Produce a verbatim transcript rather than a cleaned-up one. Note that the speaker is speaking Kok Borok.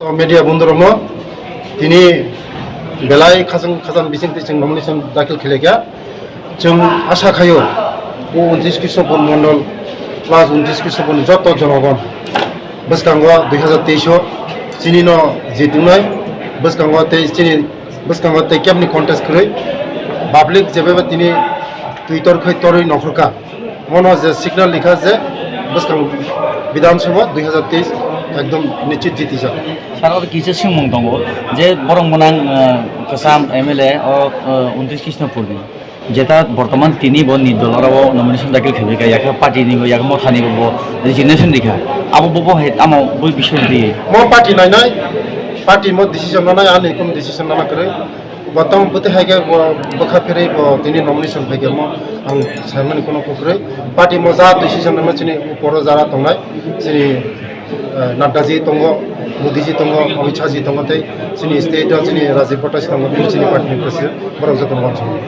To media bondorokno tini belai khajang khajang bising twi chwng nomination dakhil khlaikha. Chwng asha khaio, o untris Krishnapur Mondol plus untris Krishnapur ni joto jonogon bwskango dui hazar teis o chini no jitungnai, bwskango tei chini bwskango tei kebni contest kwrwi public jebeba tini twi tor khai torwi nokhorkha. Mono je signal likha je bwskang Bidhan Sabha dui hazar teis ekdom nischit jitijak. Sir, oro kisa swngmung tongo je borok mwnang, eh, kwcham M L A o, eh, untris Krishnapurni, jeta bortoman tini bo nirdol oro o nomination dakhil khaikha, yakhe party ni bo, yakhe motha ni bo, bo resignation rikha. Abo bo, bo hai tamo bo bising di. Mo party nainai, party mo decision nanai, ani kum decision nana kwrwi. Bo tamo bwtwi hai khe bo bwkha pherwi bo tini nomination phaikhe mo ang saimani kono kukrwi. Party mo ja decision rwma chini uporo jara tongnai, chini, eh, Nadda ji tongo, Modi ji tongo, Amit Shah ji tongo tei chini state o chini Rajiv Bhattacharyya tongo, bini chini party ni president, borok jotono uansukgo.